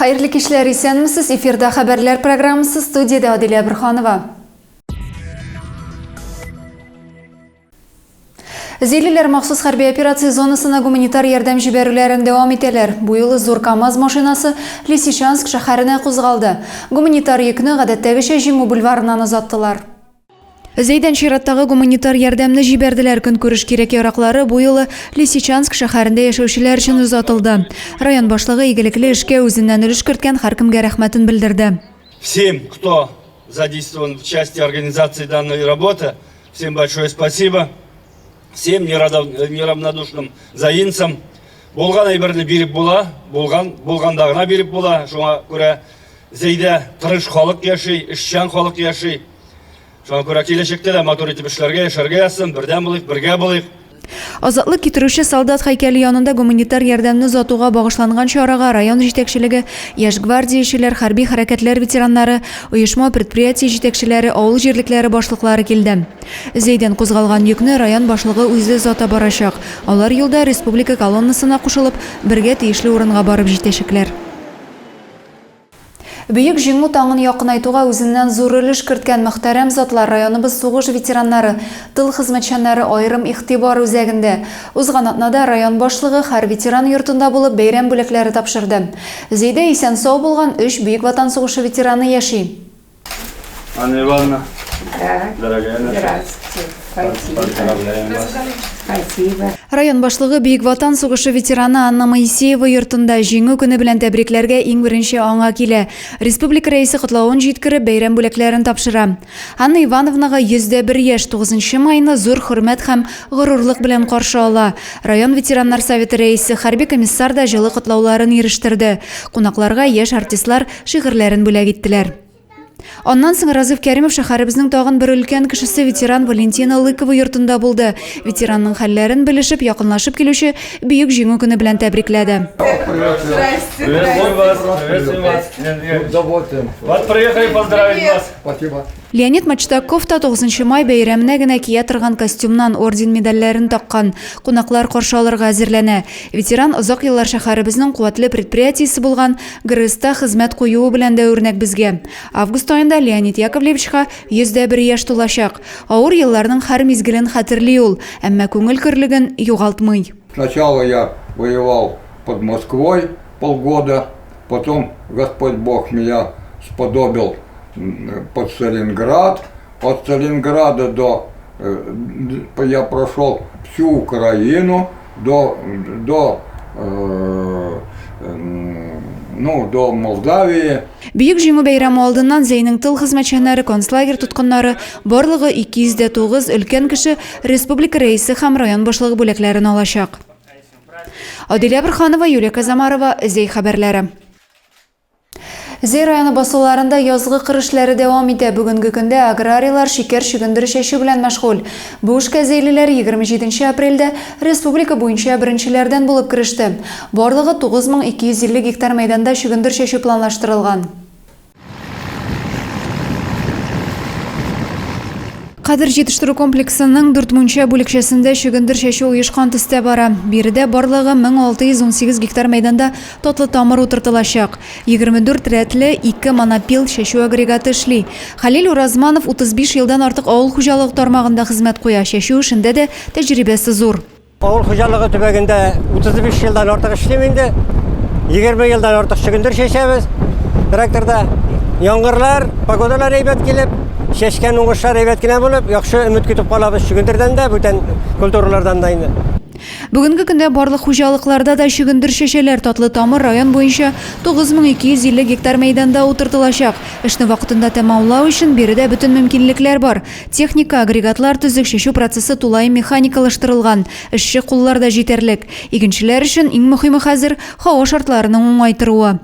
Хәерле кичләр, исәнмесез. Эфирда хәбәрләр программасы, студиядә Адилә Борһанова. Зилиләр махсус хәрби операция зонасына гуманитар ярдәм җибәрүләрен дәвам итәләр. Бу юлы зур КАМАЗ машинасы Лисичанск шәһәренә кузгалды. Гуманитар йөкне гадәттәгечә Җиңү бульварыннан озаттылар. Зәйдән чираттагы гуманитар ярдәмне җибәрделәр. Көнкүреш кирәк-яраклары бу юлы Лисичанск шәһәрендә яшәүчеләр өчен озатылды. Район башлыгы игелекле эшкә үзеннән өлеш керткән һәркемгә рәхмәтен белдерде. Всем, кто задействован в части организации данной работы, всем большое спасибо. Всем неравнодушным заинцам. Булган әйберне биреп була, булган, булганда гына биреп була. Шуңа күрә Зәйдә тырыш халык яши, эшчән халык яши. Шуңа күрә киләчәктә дә матур итеп эшләргә, яшәргә язсын, бердәм булыйк, бергә булыйк. Азатлык китерүче солдат һәйкәле янында гуманитар ярдәмне озатуга багышланган чарага район җитәкчелеге, яшь гвардиячеләр, хәрби хәрәкәтләр ветераннары, оешма-предприятие җитәкчеләре, авыл җирлекләре башлыклары килде. Зәйдән кузгалган йөкне район башлыгы үзе озата барачак. Алар юлда республика колоннасына кушылып, бергә тиешле урынга барып җитәчәкләр. Бөек Җиңү таңын якынайтуга үзеннән зур өлеш керткән мөхтәрәм затлар, районыбыз сугыш ветераннары, тыл хезмәтчәннәре аерым игътибар үзәгендә. Узган атнада район башлыгы һәр ветеран йортында булып бәйрәм бүләкләре тапшырды. Зәйдә исән-сау булган өч Бөек Ватан сугышы ветераны яши. Анна Ивановна, Да. дорогая наша. Здравствуйте. Спасибо. Поздравляем вас. Спасибо. Район башлыгы Бөек Ватан сугышы ветераны Анна Моисеева йортында Җиңү көне белән тәбрикләргә иң беренче аңа килә. Республика Рәисе котлавын җиткереп, бәйрәм бүләкләрен тапшыра. Анна Ивановнага 101 яшь, 9 майны зур хөрмәт һәм горурлык белән каршы ала. Район ветераннар советы рәисе, хәрби комиссар да җылы котлауларын ирештерде. Кунакларга яшь артистлар шигырьләрен бүләк иттеләр. Аннан соң Разыф Кәримов шәһәребезнең тагын бер өлкән кешесе ветеран Валентина Лыкова йортында булды. Ветеранның хәлләрен белешеп, якынлашып килүче Бөек Җиңү көне белән тәбрикләде. Приветствуем вас, приветствуем вас. Вот приехали поздравить вас. Спасибо. Леонид Мачтаков та 9 май бәйрәменә генә кия торган костюмнан орден-медальләрен таккан. Кунаклар каршы алырга әзерләнә. Ветеран озак еллар шәһәребезнең куәтле предприятиесе булган ГРЭСта хезмәт куюы белән дә үрнәк безгә. Август аенда Леонид Яковлевичка 101 яшь тулачак. Авыр елларның һәр мизгелен хәтерли ул, әмма күңел көрлеген югалтмый. Сначала я воевал под Москвой полгода, потом Господь Бог меня сподобил под Сталинград. От Сталинграда до я прошел всю Украину до, до, ну, до Молдавии. Бөек Җиңү бәйрәме алдыннан Зәйнең тыл хезмәтчәннәре, концлагерь тоткыннары, барлыгы 209 өлкән кеше республика Рәисе һәм район башлыгы бүләкләрен алачак. Адилә Борһанова, Юлия Казамарова, Зәй хәбәрләре. Зәй районы басуларында язгы кыр эшләре дәвам итә. Бүгенге көндә аграрийлар шикәр чөгендере чәчү белән мәшгуль. Бу эшкә зәйлеләр 27 апрельдә республика буенча беренчеләрдән булып кереште. Барлыгы 9250 гектар мәйданда чөгендер чәчү планлаштырылган. Кадер җитештерү комплексының Дүртмунча бүлекчәсендә чөгендер чәчү оешкан төстә бара. Биредә барлыгы 1618 гектар мәйданда татлы тамыр утыртылачак. 24 рәтле ике монопил чәчү агрегаты эшли. Хәлил Уразманов 35 елдан артык авыл хуҗалыгы тармагында хезмәт куя, чәчү эшендә дә тәҗрибәсе зур. Авыл хуҗалыгы төбәгендә 35 елдан артык эшлим инде. 20 елдан артык чөгендер чәчәбез. Тракторда яңгырлар, погодалар әйбәт килеп, чәчкән уңышлар әйбәт кенә булып, яхшы өмет көтеп калабыз чөгендердән дә, бүтән культуралардан да инде. Бүгенге көндә барлык хуҗалыкларда да чөгендер чәчәләр. Татлы тамыр район буенча 9250 гектар мәйданда утыртылачак. Эшне вакытында тәмамлау өчен биредә бөтен мөмкинлекләр бар. Техника, агрегатлар төзек, чәчү процессы тулаем механикалаштырылган, эшче куллар да җитәрлек. Игенчеләр өчен иң мөхиме хәзер, һава шартларының уңай торуы.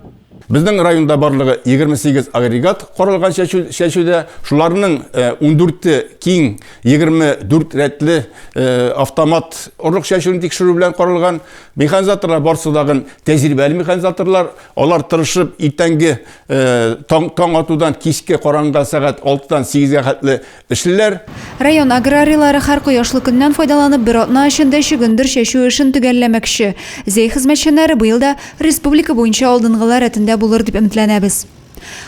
Безнең районда барлыгы 28 агрегат каралган чәчү, чәчүдә. Шуларның 14-е киң, 24 рәтле автомат орлык чәчүне тикшерү белән каралган. Механизаторлар барсы дагын тәҗрибәле механизаторлар. Алар тырышып иртәнге таң, таң атудан кичке караңгы сәгать 6-дан 8-гә хәтле эшлиләр. Район аграрийлары һәр кояшлы көннән файдаланып, бер атна эчендә чөгендер чәчү эшен төгәлләмәкче. Зәй хезмәтчәннәре быел да республика буенча алдынгылар рәтендә дәрәҗәдә булыр дип өметләнәбез.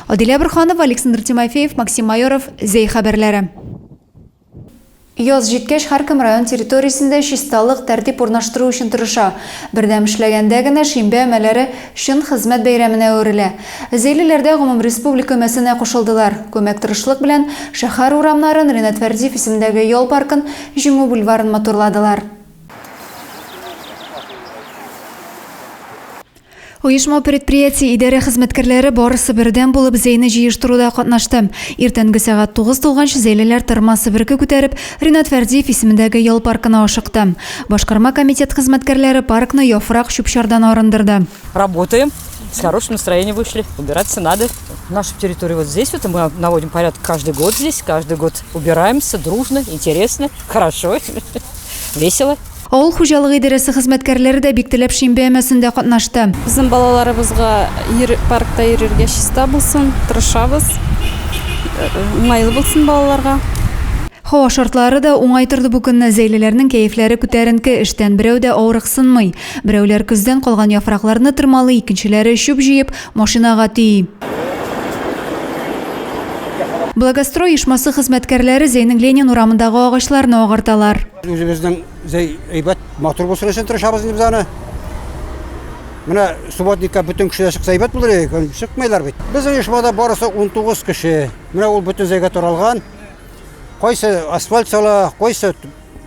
Адилә Борһанова, Александр Тимофеев, Максим Майоров, Зәй хәбәрләре. Яз җиткәч, һәркем район территориясендә чисталык, тәртип урнаштыру өчен тырыша. Бердәм эшләгәндә генә шимбә өмәләре чын хезмәт бәйрәменә әверелә. Зәйлеләр дә гомумреспублика өмәсенә кушылдылар. Күмәк тырышлык белән шәһәр урамнарын, Ринат Фәрдиев исемендәге ял паркын, Җиңү бульварын матурладылар. Оешма-предприятие, идарә хезмәткәрләре барысы бердәм булып Зәйне җыештыруда катнашты. Иртәнге сәгать 9 тулганчы зәйлеләр тырма себерке күтәреп, Ринат Фәрдиев исемендәге ял паркына ашыкты. Башкарма комитет хезмәткәрләре паркны яфрак, чүп-чардан арындырды. Работаем, с хорошим настроением вышли, убираться надо. Нашу территорию вот здесь вот мы наводим порядок каждый год здесь, каждый год убираемся дружно, интересно, хорошо, весело. Авыл хуҗалыгы идарәсе хезмәткәрләре дә бик теләп шимбә өмәсендә катнашты. Безнең балаларыбызга йөр, паркта йөрергә чиста булсын, тырышабыз. Уңайлы булсын балаларга. Һава шартлары да уңай торды бу көнне. Зәйлеләрнең кәефләре күтәренке, эштән берәү дә авырыксынмый. Берәүләр көздән калган яфракларны тырмалый, икенчеләре чүп җыеп, машинага төйи. Благострой оешмасы хезмәткәрләре Зәйнең Ленин урамындагы агачларны агарталар. Үзебезнең Зәй әйбәт, матур булсын өчен тырышабыз инде без аны. Менә субботникка бөтен кеше дә чыкса әйбәт булыр иде, чыкмыйлар бит. Безнең оешмада барысы 19 кеше. Менә ул бөтен Зәйгә таралган. Кайсы асфальт сала, кайсы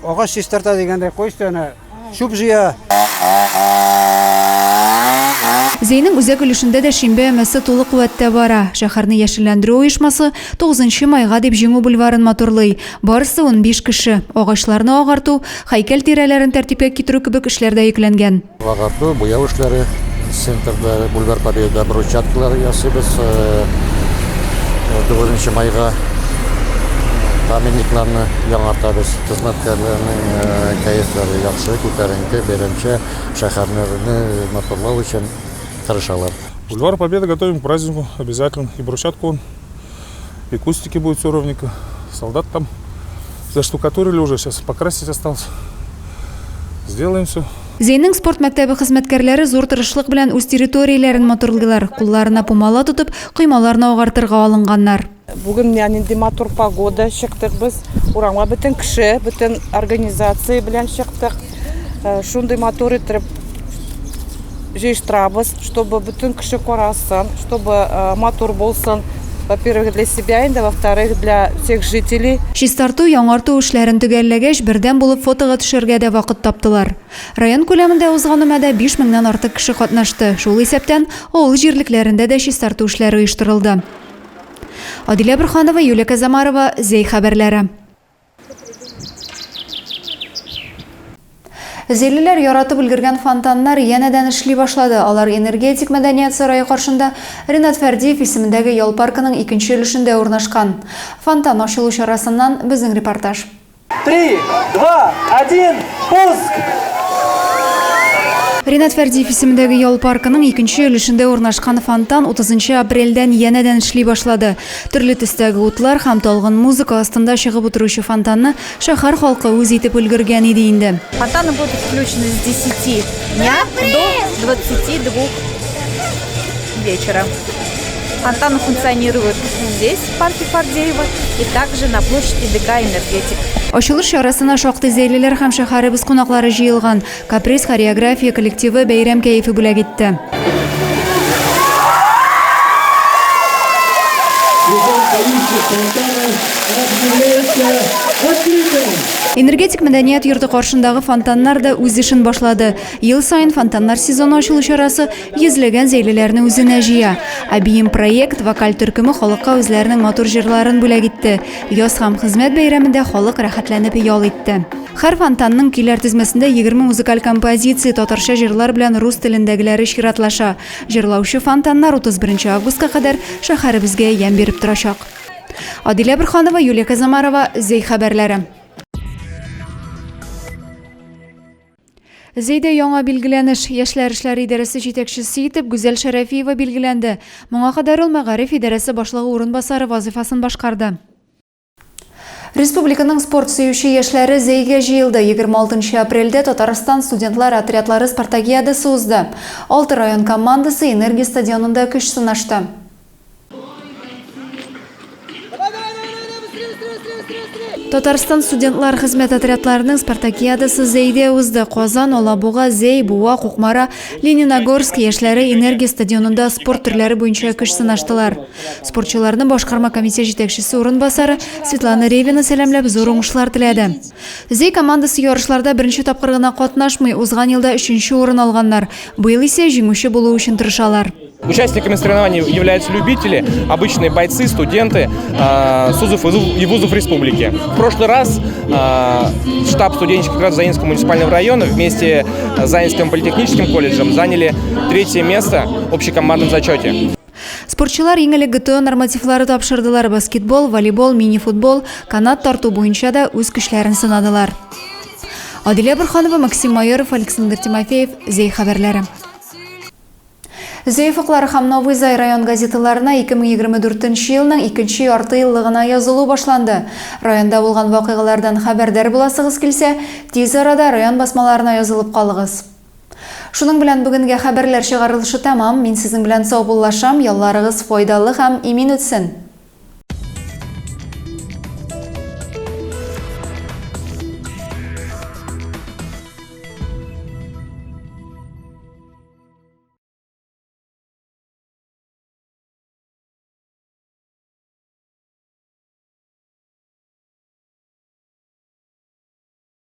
агач чистарта дигәндәй, кайсы әнә чүп җыя. Зәйнең үзәк өлешендә дә шимбә өмәсе тулы куәттә бара. Шәһәрне яшелләндерү оешмасы 9 майга дип Җиңү бульварын матурлый. Барысы 15 кеше. Агачларны агарту, һәйкәл тирәләрен тәртипкә китерү кебек эшләр дә йөкләнгән. Агарту, буяу эшләре, центрда, бульвар Победа брусчаткалар ясыйбыз. 9 майга памятникларны яңартабыз. Хезмәткәрләрнең кәефләре яхшы, күтәренке, бәйрәмчә шәһәрне матурлау өчен тырышалар. Бульвар Победы готовим к празднику обязательно. И брусчатку И кустики будут все ровненько. Солдат там заштукатурили уже, сейчас покрасить осталось. Сделаем все. Зәйнең спорт мәктәбе хезмәткәрләре зур тырышлык белән үз территорияләрен матурлыйлар. Кулларына пумала тотып, коймаларны агартырга алынганнар. Бүген менә нинди матур погода, чыктык без урамга бөтен кеше, бөтен организация белән чыктык. Э, шундый матур итеп җыештырабыз, чтобы бөтен кеше карасын, чтобы э, матур булсын. Во-первых, для себя инде, во-вторых, для всех жителей. Чистарту, яңарту эшләрен төгәлләгәч, бердәм булып фотога төшәргә дә вакыт таптылар. Район күләмендә узган өмәдә 5 меңнән артык кеше катнашты. Шул исәптән, авыл җирлекләрендә дә чистарту эшләре оештырылды. Адилә Борһанова, Юлия Казамарова, Зәй хәбәрләре. Зәйлеләр яратып өлгергән фонтаннар янәдән эшли башлады. Алар Энергетик мәдәният сарае каршында Ринат Фәрдиев исемендәге ял паркының икенче өлешендә урнашкан. Фонтан ачылу чарасыннан безнең репортаж. Три, два, один, пуск! Ринат Фәрдиев исемендәге ял паркының икенче өлешендә урнашкан фонтан 30 апрельдән янәдән эшли башлады. Төрле төстәге утлар һәм талгын музыка астында чыгып утыручы фонтанны шәһәр халкы үз итеп өлгергән иде инде. Фонтаны будут включены с 10 дня до 22 вечера. Фонтаны функционируют здесь, в парке Фадеева, и также на площади ДК «Энергетик». Ачылыш чарасына шактый зәйлеләр һәм шәһәребез кунаклары җыелган. Каприз хореография коллективы бәйрәм кәефе бүләк итте. Энергетик мәдәният йорты каршындагы фонтаннар да үз эшен башлады. Ел саен фонтаннар сезоны ачылу чарасы йөзләгән зәйлеләрне үзенә җыя. Әбием проект вокаль төркеме халыкка үзләренең матур җырларын бүләк итте. Яз һәм хезмәт бәйрәмендә халык рәхәтләнеп ял итте. Һәр фонтанның көйләр тезмәсендә 20 музыкаль композиция, татарча җырлар белән рус телендәгеләре чиратлаша. Җырлаучы фонтаннар 31 августка кадәр шәһәребезгә ямь биреп торачак. Адилә Борһанова, Юлия Казамарова, Зәй хәбәрләре. Зәйдә яңа билгеләнеш. Яшьләр эшләре идарәсе җитәкчесе итеп Гүзәл Шәрәфиева билгеләнде. Моңа кадәр ул мәгариф идарәсе башлыгы урынбасары вазыйфасын башкарды. Республиканың спорт сөюче яшьләре Зәйгә җыелды. 26 нчы апрельдә Татарстан студентлар отрядлары спартакиадасы узды. Алты район командасы Энергия стадионында көч сынашты. Татарстан студентлар хезмәт отрядларының спартакиадасы Зәйдә узды. Казан, Алабуга, Зәй, Буа, Кукмара, Лениногорск яшьләре Энергия стадионында спорт төрләре буенча көч сынаштылар. Спортчыларны башкарма комитет җитәкчесе урынбасары Светлана Ревина сәламләп, зур уңышлар теләде. Зәй командасы ярышларда беренче тапкыр гына катнашмый, узган елда өченче урын алганнар. Быел исә җиңүче булу өчен тырышалар. Участниками соревнований являются любители, обычные бойцы, студенты СУЗов и вузов республики. В прошлый раз штаб студенческих отрядов Заинского муниципального района вместе с Заинским политехническим колледжем заняли третье место в общекомандном зачете. Спортчылар иң элек ГТО нормативлары тапшырдылар, баскетбол, волейбол, мини-футбол, канат тарту буенча да үз көчләрен сынадылар. Адилә Борханова, Максим Майоров, Александр Тимофеев, Зәй хәбәрләре. Зәй офыклары һәм Новый Зай район газеталарына 2024 елның икенче ярты еллыгына язылу башланды. Районда булган вакыйгалардан хәбәрдар буласыгыз килсә, тиз арада район басмаларына язылып калыгыз. Шуның белән бүгенгә хәбәрләр чыгарылышы тәмам. Мин сезнең белән саубуллашам. Ялларыгыз файдалы һәм имин үтсен.